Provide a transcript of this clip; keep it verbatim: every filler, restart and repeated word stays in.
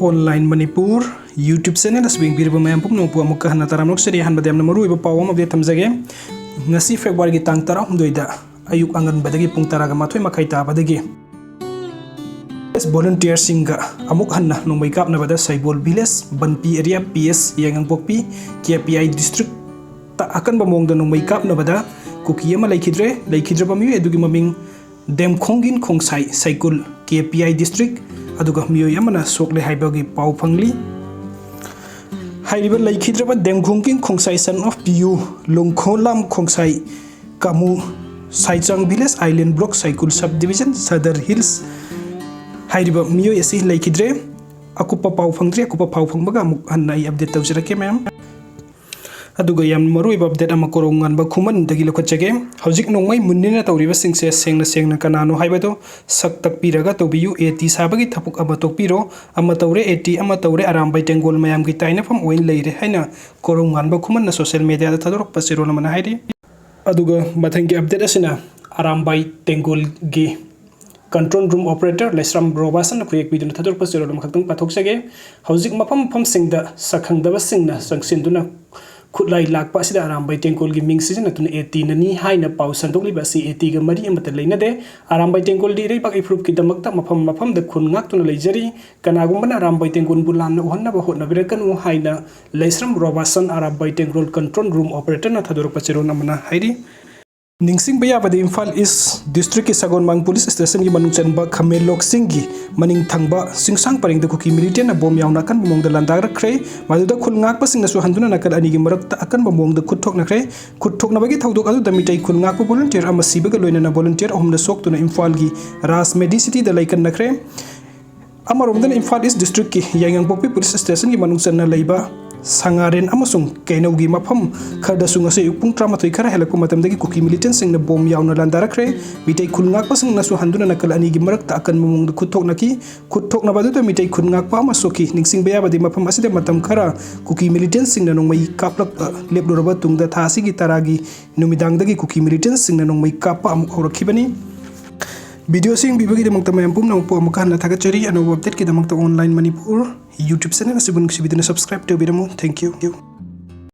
Online Manipur YouTube channel ꯑꯁꯤ ꯌꯦꯡꯕꯤꯔꯤꯕ ꯃꯌꯥꯝ ꯄꯨꯝꯅꯃꯛꯄꯨ ꯑꯃꯨꯛꯀ ꯍꯟꯅ ꯇꯔꯥꯝꯅ ꯑꯣꯛꯆꯔꯤ꯫ ꯑꯍꯥꯟꯕꯗ ꯌꯥꯝꯅ ꯃꯔꯨꯑꯣꯏꯕ ꯄꯥꯎ ꯑꯃ update ꯊꯝꯖꯒꯦ꯫ ꯉꯁꯤ February ꯒꯤ ꯇꯥꯡ ꯇꯔꯥꯍꯨꯝꯗꯣꯏꯗ ꯑꯌꯨꯛ ꯑꯉꯟꯕꯗꯒꯤ ꯄꯨꯡ ꯇꯔꯥꯒ ꯃꯥꯊꯣꯏ ꯃꯈꯥꯏ ꯇꯥꯕꯗꯒꯤ volunteer ꯁꯤꯡꯒ ꯑꯃꯨꯛ ꯍꯟꯅ ꯅꯣꯡꯃꯩ ꯀꯥꯞꯅꯕꯗ ꯁꯩꯕꯣꯜ village, ꯕꯟꯄꯤ area, P S Yaingangpokpi, K P I district ꯇ ꯑꯀꯟꯕ ꯃꯑꯣꯡꯗ ꯅꯣꯡꯃꯩ ꯀꯥꯞꯅꯕꯗ ꯀꯨꯀꯤ ꯑꯃ ꯂꯩꯈꯤꯗ꯭ꯔꯦ꯫ ꯂꯩꯈꯤꯗ꯭ꯔꯕ ꯃꯤꯑꯣꯏ ꯑꯗꯨꯒꯤ ꯃꯃꯤꯡ ꯗꯦꯝꯈꯣꯡꯒꯤꯟ ꯈꯣꯡꯁꯥꯏ ꯁꯩꯀꯨꯜ, K P I district, ꯑꯗꯨꯒ ꯃꯤꯑꯣꯏ ꯑꯃꯅ ꯁꯣꯛꯂꯦ ꯍꯥꯏꯕꯒꯤ ꯄꯥꯎ ꯐꯪꯂꯤ꯫ ꯍꯥꯏꯔꯤꯕ ꯂꯩꯈꯤꯗ꯭ꯔꯕ ꯗꯦꯝꯈꯣꯡꯒꯤꯟ ꯈꯣꯡꯁꯥꯏ, son of P U ꯂꯣꯡꯈꯣꯂꯥꯝ ꯈꯣꯡꯁꯥꯏ, ꯀꯥꯃꯨ ꯁꯥꯏꯆꯥꯡ village, Island block, ꯁꯩꯀꯨꯜ sub division, Sadar Hills꯫ ꯍꯥꯏꯔꯤꯕ ꯃꯤꯑꯣꯏ ꯑꯁꯤ ꯂꯩꯈꯤꯗ꯭ꯔꯦ꯫ ꯑꯀꯨꯞꯄ ꯄꯥꯎ ꯐꯪꯗ꯭ꯔꯤ꯫ ꯑꯀꯨꯞꯄ ꯄꯥꯎ ꯐꯪꯕꯒ ꯑꯃꯨꯛ ꯍꯟꯅ ꯑꯩ update ꯇꯧꯖꯔꯛꯀꯦ ꯃꯌꯥꯝ꯫ ꯑꯗꯨꯒ ꯌꯥꯝ ꯃꯔꯨꯑꯣꯏꯕ update ꯑꯃ ꯀꯣꯔꯧꯉꯥꯟꯕ ꯈꯨꯃꯟꯗꯒꯤ ꯂꯧꯈꯠꯆꯒꯦ꯫ ꯍꯧꯖꯤꯛ ꯅꯣꯡꯃꯩ ꯃꯨꯟꯅꯦꯅ ꯇꯧꯔꯤꯕꯁꯤꯡꯁꯦ ꯁꯦꯡꯅ ꯁꯦꯡꯅ ꯀꯅꯥꯅꯣ ꯍꯥꯏꯕꯗꯨ ꯁꯛ ꯇꯛꯄꯤꯔꯒ ꯇꯧꯕꯤꯌꯨ꯫ AT ꯁꯥꯕꯒꯤ ꯊꯕꯛ ꯑꯃ ꯇꯣꯛꯄꯤꯔꯣ꯫ ꯑꯃ ꯇꯧꯔꯦ, AT ꯑꯃ ꯇꯧꯔꯦ, ꯑꯔꯥꯝꯕꯥꯏ ꯇꯦꯡꯒꯣꯜ ꯃꯌꯥꯝꯒꯤ ꯇꯥꯏꯅꯐꯝ ꯑꯣꯏꯅ ꯂꯩꯔꯦ ꯍꯥꯏꯅ ꯀꯣꯔꯧꯉꯥꯟꯕ ꯈꯨꯃꯟꯅ social media ꯗ ꯊꯥꯗꯣꯔꯛꯄ ꯆꯦꯔꯣꯜ ꯑꯃꯅ ꯍꯥꯏꯔꯤ꯫ ꯑꯗꯨꯒ ꯃꯊꯪꯒꯤ update ꯑꯁꯤꯅ ꯑꯔꯥꯝꯕꯥꯏ ꯇꯦꯡꯒꯣꯜꯒꯤ control room operator ꯂꯩꯁ꯭ꯔꯝ ꯔꯣꯕꯥꯁꯟꯅ ꯈꯨꯌꯦꯛ ꯄꯤꯗꯨꯅ ꯊꯥꯗꯣꯔꯛꯄ ꯆꯦꯔꯣꯜ ꯑꯃꯈꯛꯇꯪ ꯄꯥꯊꯣꯛꯆꯒꯦ꯫ ꯍꯧꯖꯤꯛ ꯃꯐꯝ ꯃꯐꯝꯁꯤꯡꯗ ꯁꯛꯈꯪꯗꯕꯁꯤꯡꯅ ꯆꯪꯁꯤꯟꯗꯨꯅ ꯈꯨꯠꯂꯥꯏ ꯂꯥꯛꯄ ꯑꯁꯤꯗ ꯑꯔꯥꯝꯕꯥꯏ ꯇꯦꯡꯒꯣꯜꯒꯤ ꯃꯤꯡ ꯁꯤꯖꯤꯟꯅꯗꯨꯅ AT ꯅꯅꯤ ꯍꯥꯏꯅ ꯄꯥꯎ ꯁꯟꯗꯣꯛꯂꯤꯕ ꯑꯁꯤ AT ꯒ ꯃꯔꯤ ꯑꯃꯠꯇ ꯂꯩꯅꯗꯦ꯫ ꯑꯔꯥꯝꯕꯥꯏ ꯇꯦꯡꯒꯣꯜꯗꯤ ꯏꯔꯩꯕꯥꯛ ꯏꯐꯨꯔꯨꯞꯀꯤꯗꯃꯛꯇ ꯃꯐꯝ ꯃꯐꯝꯗ ꯈꯨꯟ ꯉꯥꯛꯇꯨꯅ ꯂꯩꯖꯔꯤ꯫ ꯀꯅꯥꯒꯨꯝꯕꯅ ꯑꯔꯥꯝꯕꯥꯏ ꯇꯦꯡꯒꯣꯜꯕꯨ ꯂꯥꯟꯅ ꯎꯍꯟꯅꯕ ꯍꯣꯠꯅꯕꯤꯔꯛꯀꯅꯨ ꯍꯥꯏꯅ ꯂꯩꯁ꯭ꯔꯝ ꯔꯣꯕꯥꯁꯟ ꯑꯔꯥꯝꯕꯥꯏ ꯇꯦꯡꯒꯣꯜ control room operator ꯅ ꯊꯥꯗꯣꯔꯛꯄ ꯆꯦꯔꯣꯜ ꯑꯃꯅ ꯍꯥꯏꯔꯤ꯫ ꯅꯤꯡꯁꯤꯡꯕ ꯌꯥꯕꯗꯤ ꯏꯝꯐꯥꯜ East district ꯀꯤ ꯁꯒꯣꯜꯕꯟ police station ꯒꯤ ꯃꯅꯨꯡ ꯆꯟꯕ ꯈꯥꯃꯦꯟꯂꯣꯛ ꯆꯤꯡꯒꯤ ꯃꯅꯤꯡ ꯊꯪꯕ ꯆꯤꯡꯁꯥꯡ ꯄꯔꯦꯡꯗ ꯀꯨꯀꯤ militant ꯅ bomb ꯌꯥꯎꯅ ꯑꯀꯟꯕ ꯃꯑꯣꯡꯗ ꯂꯥꯟꯗꯥꯔꯛꯈ꯭ꯔꯦ꯫ ꯃꯗꯨꯗ ꯈꯨꯜ ꯉꯥꯛꯄꯁꯤꯡꯅꯁꯨ ꯍꯟꯗꯨꯅ ꯅꯥꯀꯜ ꯑꯅꯤꯒꯤ ꯃꯔꯛꯇ ꯑꯀꯟꯕ ꯃꯑꯣꯡꯗ ꯈꯨꯠ ꯊꯣꯛꯅꯈ꯭ꯔꯦ꯫ ꯈꯨꯠ ꯊꯣꯛꯅꯕꯒꯤ ꯊꯧꯗꯣꯛ ꯑꯗꯨꯗ ꯃꯤꯇꯩ ꯈꯨꯜ ꯉꯥꯛꯄ volunteer ꯑꯃ ꯁꯤꯕꯒ ꯂꯣꯏꯅꯅ volunteer ꯑꯍꯨꯝꯅ ꯁꯣꯛꯇꯨꯅ ꯏꯝꯐꯥꯜꯒꯤ ꯔꯥꯖ Medicity ꯗ ꯂꯩꯀꯟꯅꯈ꯭ꯔꯦ꯫ ꯑꯃꯔꯣꯝꯗꯅ ꯏꯝꯐꯥꯜ East district ꯀꯤ ꯌꯥꯏꯉꯪꯄꯣꯛꯄꯤ police station ꯒꯤ ꯃꯅꯨꯡ ꯆꯟꯅ ꯂꯩꯕ ꯁꯉꯥꯔꯦꯟ ꯑꯃꯁꯨꯡ ꯀꯩꯅꯧꯒꯤ ꯃꯐꯝ ꯈꯔꯗꯁꯨ ꯉꯁꯤ ꯑꯌꯨꯛ ꯄꯨꯡ ꯇꯔꯥꯃꯥꯊꯣꯏ ꯈꯔ ꯍꯦꯜꯂꯛꯄ ꯃꯇꯝꯗꯒꯤ ꯀꯨꯀꯤ militant ꯁꯤꯡꯅ bomb ꯌꯥꯎꯅ ꯂꯥꯟꯗꯥꯔꯛꯈ꯭ꯔꯦ꯫ ꯃꯤꯇꯩ ꯈꯨꯜ ꯉꯥꯛꯄꯁꯤꯡꯅꯁꯨ ꯍꯟꯗꯨꯅ ꯅꯥꯀꯜ ꯑꯅꯤꯒꯤ ꯃꯔꯛꯇ ꯑꯀꯟꯕ ꯃꯑꯣꯡꯗ ꯈꯨꯠ ꯊꯣꯛꯅꯈꯤ꯫ ꯈꯨꯠ ꯊꯣꯛꯅꯕ ꯑꯗꯨꯗ ꯃꯤꯇꯩ ꯈꯨꯜ ꯉꯥꯛꯄ ꯑꯃ ꯁꯣꯛꯈꯤ꯫ ꯅꯤꯡꯁꯤꯡꯕ ꯌꯥꯕꯗꯤ ꯃꯐꯝ ꯑꯁꯤꯗ ꯃꯇꯝ ꯈꯔ ꯀꯨꯀꯤ militant ꯁꯤꯡꯅ ꯅꯣꯡꯃꯩ ꯀꯥꯞꯂꯛꯄ ꯂꯦꯞꯂꯨꯔꯕ ꯇꯨꯡꯗ ꯊꯥ ꯑꯁꯤꯒꯤ ꯇꯔꯥꯒꯤ ꯅꯨꯃꯤꯗꯥꯡꯗꯒꯤ ꯀꯨꯀꯤ militant ꯁꯤꯡꯅ ꯅꯣꯡꯃꯩ ꯀꯥꯞꯄ ꯑꯃꯨꯛ ꯍꯧꯔꯛꯈꯤꯕꯅꯤ꯫ Video ꯑꯁꯤ ꯌꯦꯡꯕꯤꯕꯒꯤꯗꯃꯛꯇ ꯃꯌꯥꯝ ꯄꯨꯝꯅꯃꯛꯄꯨ ꯑꯃꯨꯛꯀ ꯍꯟꯅ ꯊꯥꯒꯠꯆꯔꯤ꯫ ꯑꯅꯧꯕ updateꯀꯤꯗꯃꯛꯇ Online Manipur YouTube channel ꯑꯁꯤꯕꯨ ꯅꯨꯡꯁꯤꯕꯤꯗꯨꯅ subscribe ꯇꯧꯕꯤꯔꯝꯃꯨ꯫ Thank you꯫